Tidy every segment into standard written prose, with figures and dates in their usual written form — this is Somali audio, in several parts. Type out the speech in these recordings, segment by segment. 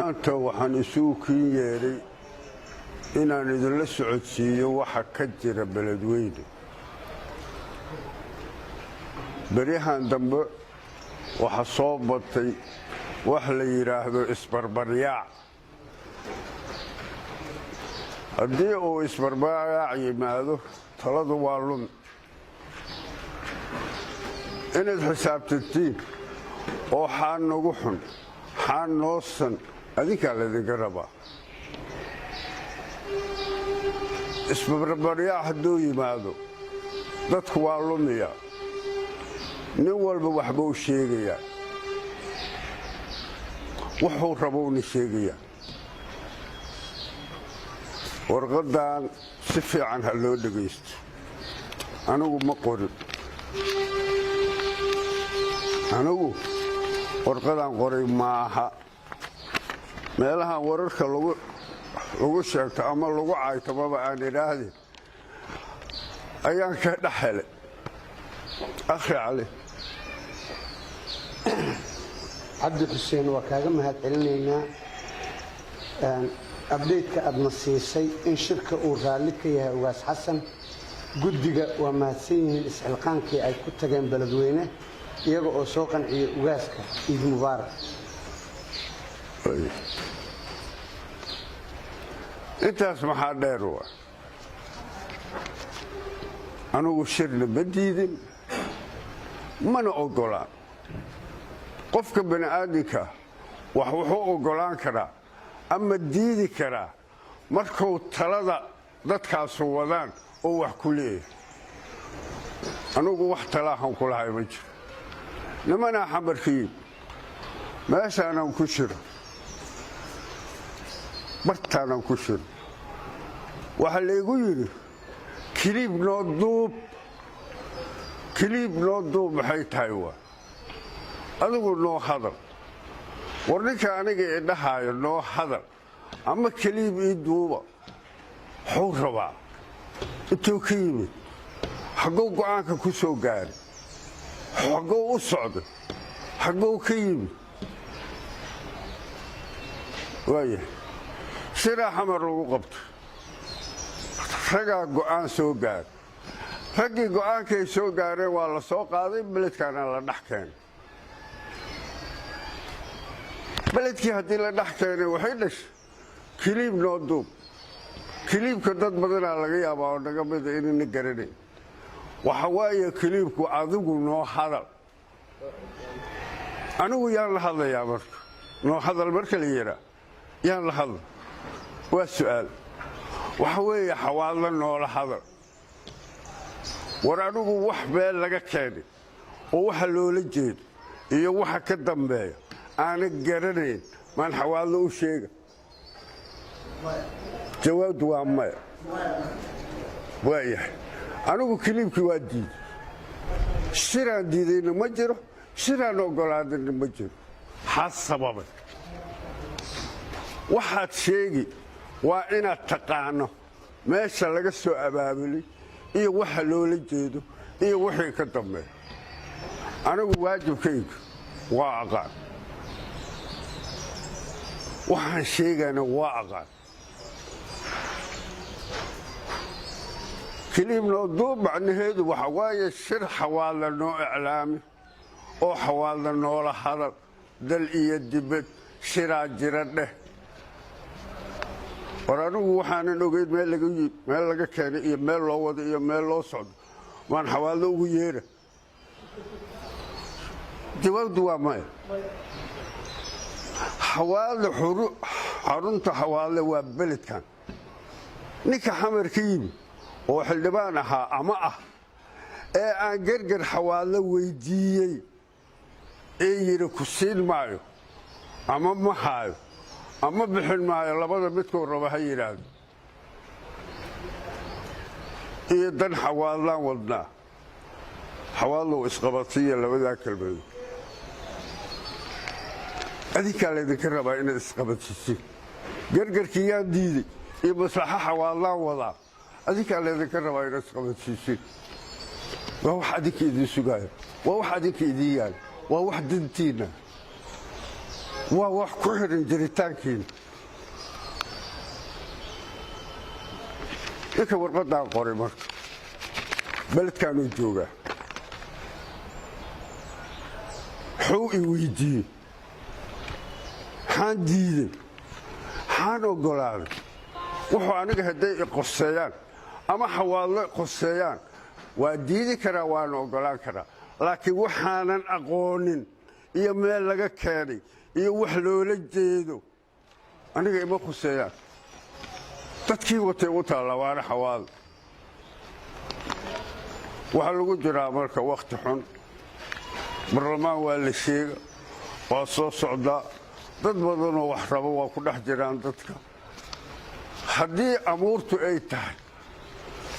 Maanta waxaan isugu kiin yeedhay inaan idinla socodsiiyo waxa ka jira Beledweyne. Beryahan dambe waxa soo batay wax la yidhaahdo isbarbaryaac. Haddii uu isbarbaryaac yimaado, taladu waa lumi. Inaad xisaabtantiin oo xaa nagu xun, xaa noosan, adinkaa laydinka rabaa. Isbarbaryaac hadduu yimaado, dadku waa lumiya, nin walba waxbuu sheegayaa, wuxuu rabuuna sheegayaa. Warqaddan si fiican ha loo dhegaysto. Anigu ma qorin, anigu warqadan qoray maaha. Meelahan wararka lagu sheegto ama lagu caytomaba aan idhaahdin ayaan ka dhex helay. Akhri, Cali. Cabdi Xuseen, waa kaaga mahad celinaynaa update-ka aadna siisay in shirka uu raalli ka yahay Ugaas Xasan. Guddiga waa mahadsan yihiin isxilqaankii ay ku tageen Beledweyne, iyaga oo soo qanciyay ugaaska. Ciid mubaarak. Intaas maxaa dheer? Waa anigu shirna ma diidin, mana oggolaan. Qofka bani aadinka wax wuxuu oggolaan karaa ama diidi karaa markuu talada dadkaasu wadaan oo wax ku leeyahay. Anigu wax talaahan ku lahay ma jiro. Nimanaa Xamarkiin meeshaanaan ku shiro, bartaanaan ku shiro, waxaa laygu yidhi, "Clip noo duub, clip noo duub." Maxay tahay? Waa adigu noo hadal. War ninka aniga idhahaayo "noo hadal" ama "clip ii duuba" wuxuu rabaa? Intuu ka yimid? Xagguu go'aanka ku soo gaaray? Xagguu u socday? Xagguu ka yimid? Waayahay, shiraa Xamar lagu qabto, ragaa go'aan soo gaaray. Raggii go'aankay soo gaareen waa la soo qaaday, beledkaana la dhex keenay. Beledkii haddii la dhex keenay, waxay dhashay "clip noo duub". Clip-ka dad badanaa laga yaabaa oo naga mida inayna garanayn. Waxa waaye clip-ku adigu noo hadal. Anigu yaan la hadlayaa marka "noo hadal"? Marka la yidhaa "yaan la hadla", waa su'aal. Waxa weeye Xawaadla noola hadal. War anigu wax meel laga keenay oo waxa loola jeedo iyo waxa ka dambeeya aana garanayn maan Xawaadlo u sheega? Jawaabtu waa maya. Waayahay, anigu clip-kii waa diiday. Shiraan diidayna ma jiro, shiraan ogolaadayna ma jiro. Xaa sababay? Waxaad sheegi waa inaad taqaano meesha laga soo abaabulay iyo waxa loola jeedo iyo wixii ka dambeeya. Anigu waajibkayga waa aqaan, waxaan sheegana waa aqaan. Clip noo duub macnaheedu waxa waaye shir Xawaadla noo iclaami oo Xawaadla noola hadal, dal iyo dibad shiraa jira dheh. War anigu waxaanan ogeyn meel laga keenay iyo meel loo wado iyo meel loo socdo waan Xawaadlo ugu yeera? Jawaabtu waa maya. Xawaadle, xarunta Xawaadle waa beledkan. Ninka Xamar ka yimi oo xildhibaan ahaa ama ah ee aan Gargar Xawaadle weydiiyey ee yidhi "ku siin maayo" ama "ma haayo" ama "bixin maayo", labada midkuu raba ha yidhaahdo, iyo "dan Xawaadlaan wadnaa", Xawaadlow isqabadsiiya labadaa kelmadood. Adinkaa laydinka rabaa inaad isqabadsiisiin. Gargarkii yaan diiday iyo maslaxo Xawaadlaan wadaa, adinkaa laydinka rabaa inaad isqabadsiisiin. Waa wax adinka idiin sugaayo, waa wax adinka idiin yaala, waa wax dantiinna. Waa wax ku xidhan jiritaankiina. Ninka warqaddaan qoray marka beledkaanuu joogaa, xuu i weydiiyey, maxaan diiday, maxaan oggolaaday? Wuxuu aniga hadday i qoseeyaan ama Xawaadlo qoseeyaan, waa diidi karaa, waana oggolaan karaa. Laakiin waxaanan aqoonin iyo meel laga keenay iyo wax loola jeedo aniga ima khuseeyaan. Dadkii watay u taalla, waana Xawaadlo. Waxaa lagu jiraa marka wakhti xun. Barlamaan waa la sheega, waa soo socdaa. Dad badanoo wax rabo waa ku dhex jiraan dadka. Haddii amuurtu ay tahay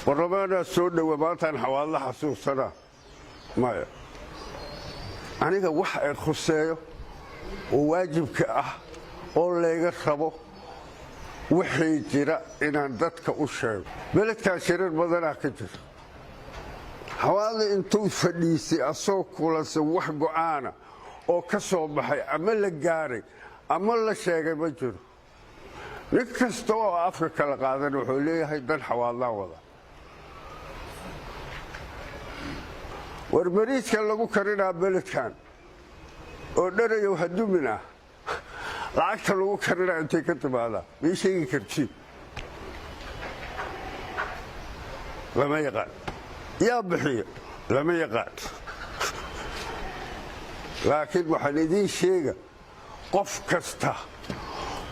barlamaanaa soo dhowa, maantaan Xawaadlo xasuusanaa maya. Aniga wax ay khuseeyo oo waajibka ah oo layga rabo, wixii jira inaan dadka u sheego. Beledkan shirar badanaa ka jira. Xawaadle intuu fadhiisay asoo kulansan, wax go'aana oo ka soo baxay ama la gaaray ama la sheegay ma jiro. Nin kasta oo afka kala qaadan wuxuu leeyahay dan Xawaadlaan wada. War bariiska lagu karinaa beledkan oo dharayow hadumin ah, lacagta lagu karinaa intay ka timaadaa, may sheegi kartiin? Lama yaqaan. Yaa bixiyo? Lama yaqaan. Laakiin waxaan idiin sheega, qof kasta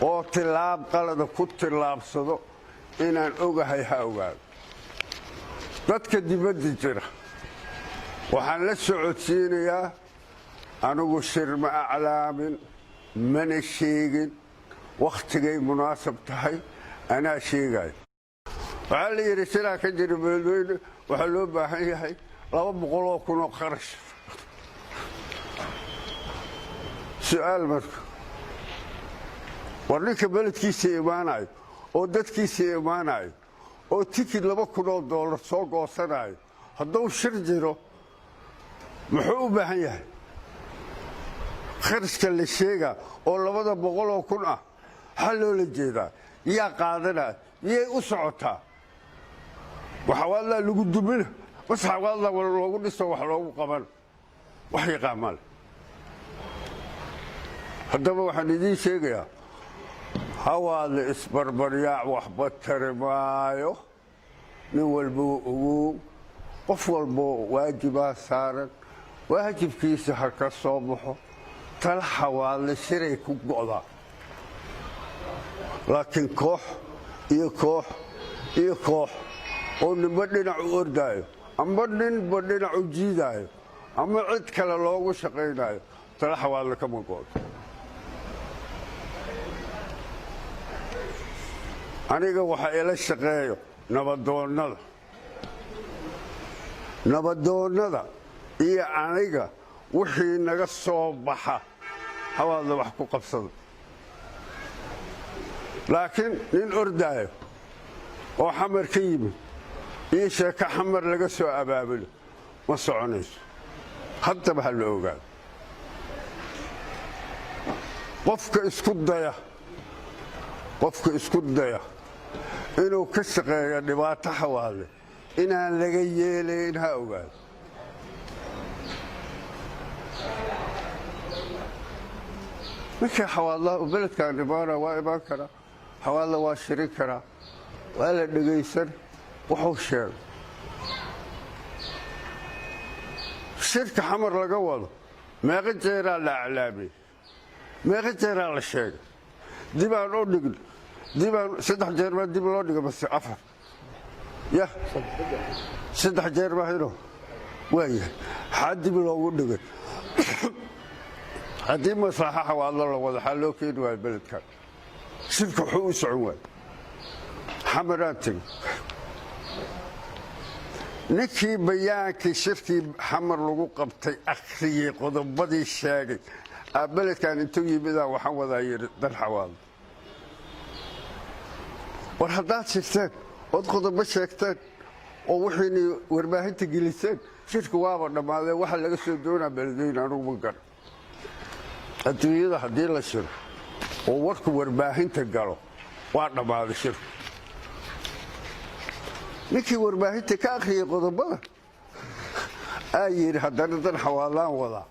oo tillaab qalada ku tillaabsado inaan ogahay ha ogaado. Dadka dibadda jira waxaan la socodsiinayaa, anigu shir ma aclaamin, mana sheegin. Wakhtigay munaasab tahay anaa sheegayo. Waxaa la yidhi sidaa ka jira Beledweyne, waxaa loo baahan yahay 200,000 oo kharash. Su'aal marka: war ninka beledkiisa imaanayo oo dadkiisa imaanayo oo tikid $2,000 soo goosanayo, hadduu shir jiro, muxuu u baahan yahay kharashka la sheegaa oo 200,000 ah? Maxaa loola jeedaa? Yaa qaadanaya? Yay u socotaa? Xawaadlaa lagu dumina bas? Xawaadlaa loogu dhiso, wax loogu qaban, wax yaqaan male. Haddaba waxaan idiin sheegayaa, Hawaadle isbarbaryaac waxba tari maayo. Nin walbuu ogow, qof walboo waajibaa saaran, waajibkiisa ha ka soo baxo. Tala Xawaadle shiray ku go'daa, laakiin koox iyo koox iyo koox oo ninba dhinac u ordaayo amba ninba dhinac u jiidaayo ama cid kale loogu shaqaynayo, tala Xawaadle kama go'do. Aniga waxa ila shaqeeyo nabadoonnada, nabadoonnada iyo aniga. Wixii naga soo baxa Hawaadle wax ku qabsada. Laakiin nin ordaayo oo Xamar ka yimid iyo sheeko Xamar laga soo abaabulo ma soconayso. Haddaba ha la ogaado, qofka isku daya, qofka isku daya inuu ka shaqeeyo dhibaato Xawaadle, inaan laga yeelayn ha ogaado. Ninkii Xawaadlaha u beledkaan imaana waa imaan karaa. Xawaadla waa shirin karaa, waa la dhegaysan wuxuu sheego. Shirka Xamar laga wado meeqa jeeraa la aclaamiyey? Meeqa jeeraa la sheegay? Dibaan u dhigno, dibaan saddex jeer baa dib loo dhiga, mase afar? Ya, saddex jeer baa hino waayahay. Xaa dib loogu dhigay? Haddii maslaxa Xawaadlo la wado, xaa loo keeni waayo beledkan? Shirka wuxuu u socon waayo? Xamaraan tegey. Ninkii bayaankii shirkii Xamar lagu qabtay akhriyey, qodobadii sheegay, aa beledkan intuu yimidaa waxaan wadaa yidhi dan Xawaadlo. War haddaad shirteen ood qodobo sheegteen oo wixiina warbaahinta geliseen, shirka waaba dhammaadee, waxa laga soo doonaa Beledweyne anugu ma garan. Adduunyada haddii la shiro oo warku warbaahinta galo, waa dhammaaday shirku. Ninkii warbaahinta ka akhriyay qodobada aa yidhi, haddana dan Xawaadlaan wadaa.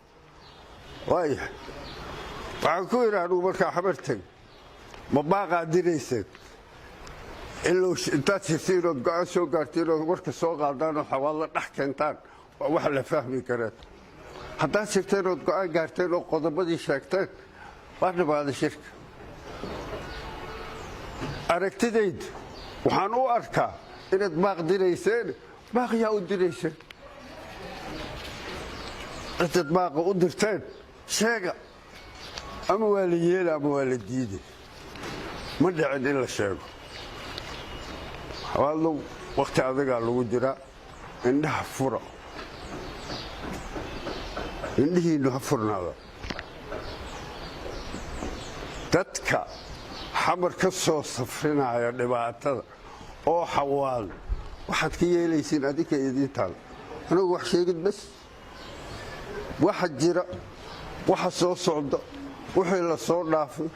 Waayahay, waxaan ku yidhi anugu markaa Xamar teg, ma baaqaa dirayseen ilow intaad shirtiin ood go'aan soo gaartiin ood warka soo qaadaan ood Xawaadla dhex keentaan? Waa wax la fahmi kareen. Haddaad shirteen ood go'aan gaarteen oo qodobadii sheegteen, waa dhammaaday shirka. Aragtidayda waxaan u arkaa inaad baaq dirayseen. Baaq yaa u dirayseen? Cidaad baaqa u dirteen sheega, ama waa la yeela ama waa la diiday. Ma dhicin in la sheego. Xawaadlow, wakhti adagaa lagu jiraa. Indhaha fura, indhihiinnu ha furnaada. Dadka Xamar ka soo safrinaya dhibaatada oo Xawaal, waxaad ka yeelaysiin adinka idiin taal. Anigu wax sheegid bas, waxa jira, waxa soo socda, wixii la soo dhaafay,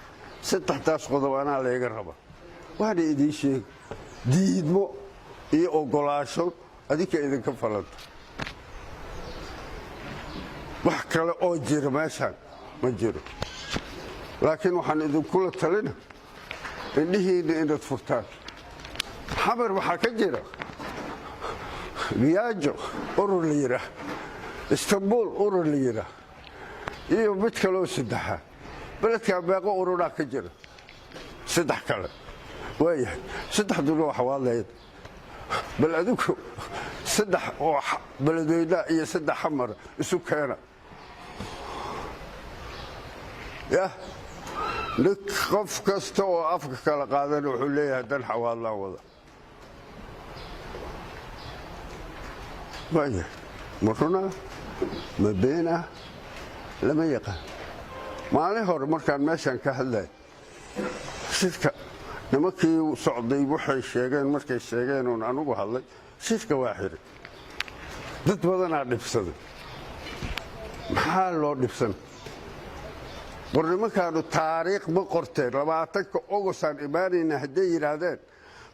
saddexdaas qodob anaa layga raba, waana idiin sheegi. Diidmo iyo ogolaasho adinka idinka falanta. Wax kale oo jira meeshaan ma jiro, laakiin waxaan idinkula talina indhihiinna inaad furtaan. Xamar waxaa ka jira Giyaajo urur la yidhaah, Istanbul urur la yidhaah, iyo mid kaloo saddexaa. Beledkaa meeqo ururaa ka jira? Saddex kale. Waayahay, saddexduna waa Xawaadlayd. Bal adigu saddex oo Beledweynaa iyo saddex Xamara isu keena. Yah, nin qof kasta oo afka kala qaadana wuxuu leeyahay dan Xawaadlaan wada. Waayahay, ma runaa ma been ah lama yaqaan. Maalin hore markaan meeshaan ka hadlay shirka, nimankii socday waxay sheegeen, markay sheegeen oon anugu hadlay, shirka waa xiray. Dad badanaa dhibsaday. Maxaa loo dhibsan? War nimankaanu taariikh ma qorteen. 20-ka Ogosaan imaanayna hadday yidhaahdeen,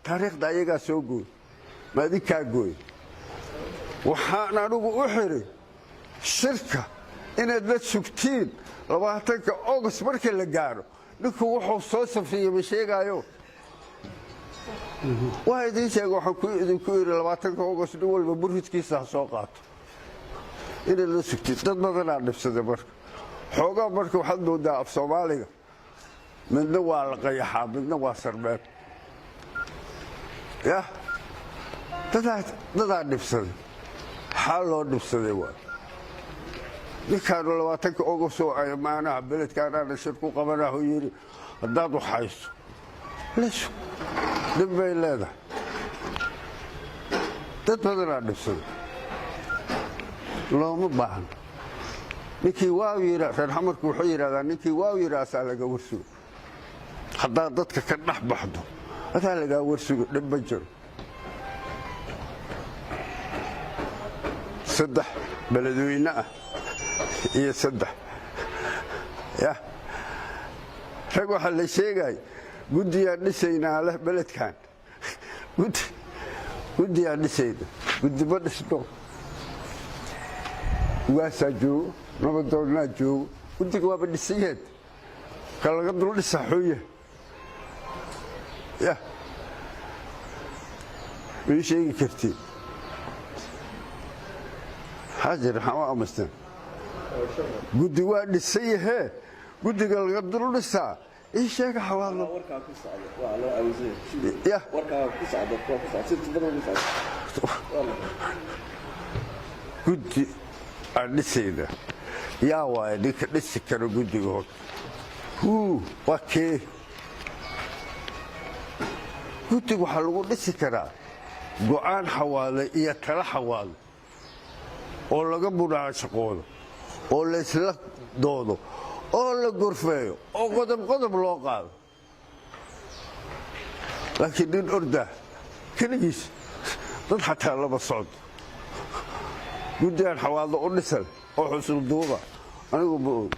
taariikhda ayagaa soo gooy, ma adinkaa gooy? Waxaan anigu u xiray shirka inaad la sugtiin 20-ka Ogos. Marka la gaaro, ninku wuxuu soo safriyey ma sheegaayo. Waa idiin sheega. Waxaan idinku yidhi 20-ka Ogos nin walba burhidkiisa ha soo qaato, inaad la sugtiin. Dad badanaa dhibsaday. Marka xoogaa marka waxaad moodaa af Soomaaliga midna waa la qayaxaa, midna waa sarbeeb. Yah, dadaa dhibsaday. Xaa loo dhibsaday? Waa ninkaanu 20-ka Ogosoo amaanaha beledkaanaana shir ku qabanahu yidhi. Haddaad waxhayso la sug, dhib bay leedahay. Dad badanaa dhibsaday. Looma baahno. Ninkii waaw yidha, reer Xamarku wuxuu yidhahdaa, ninkii waaw yidha asaa laga warsugo. Haddaad dadka ka dhex baxdo, adaa lagaa warsugo, dhib ma jiro. Saddex Beledweyne ah iyo saddex yah rag waxaa la sheegay guddiyaan dhisaynaa leh beledkan, guddiyaan dhisayna. Guddi ma dhisno. Ugaasaa joogo, nabadoonnaa joogo, guddiga waaba dhisanyahed. Ka laga dul dhisaa xooya yah, ma ii sheegi kartiin? Maxaa jira? Maxaa u aamusteen? Guddi waa dhisan yahee, guddiga laga dul dhisaa ii sheega, Xawaadlo. Yah, guddi aan dhisayna yaa waaya? Ninka dhisi karo guddiga hor huu waa kee? Guddiga waxaa lagu dhisi karaa go'aan Xawaadle iyo tala Xawaadle oo laga munaashaqoodo oo laysla doodo oo la gorfeeyo oo qodob qodob loo qaado. Laakiin nin ordaa keligiis, dad xataa lama socdo, guddigaan Xawaadlo u dhisan oo xusul duuba, anigu ma og.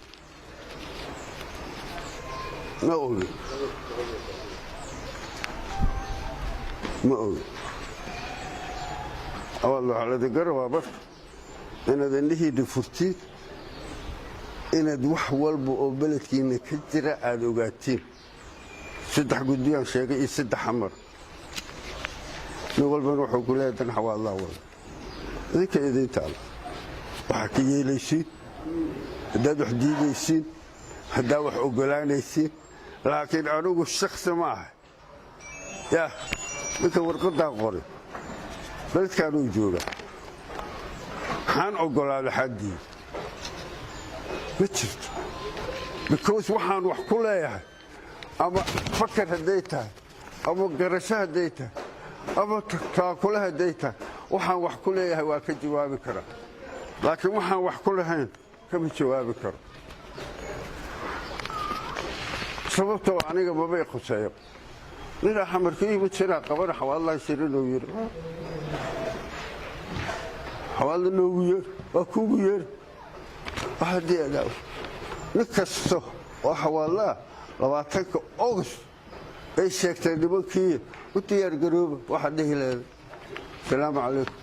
Ma ogi, ma ogi. Awaad waxaa ladinka rabaa marka inaad indhihiinna furtiin, inaad wax walba oo beledkiinna ka jira aada ogaatiin. Saddex guddiyaan sheegay iyo saddex Xamar. Nin walbana wuxuu ku leeyahay dan Xawaadlaa wada. Idinka idiin taala waxaa ka yeelaysiin, haddaad wax diidaysiin, haddaad wax oggolaanaysiin. Laakiin anigu shaksi ma ahay. Yah, ninka warqaddaa qoray beledkaanuu joogaa. Maxaan oggolaada, xaddii ma jirto, because waxaan wax ku leeyahay ama fakar hadday tahay ama garasho hadday tahay ama taakule hadday tahay, waxaan wax ku leeyahay waa ka jawaabi karaa, laakiin waxaan wax ku lahayn kama jawaabi karo, sababtoo aniga mabay khuseeyo. Ninaa Xamarka yimid, jiraa qabana, Xawaadlaan shirinuu yidhi, Xawaadla noogu yeer, waa kuugu yeer. Haddii adaa nin kasto oo Xawaadlaa 20-ka August ay sheegtay nimankii u diyaargarooba waxaad dhihi leeda. Asalaamu calaykum.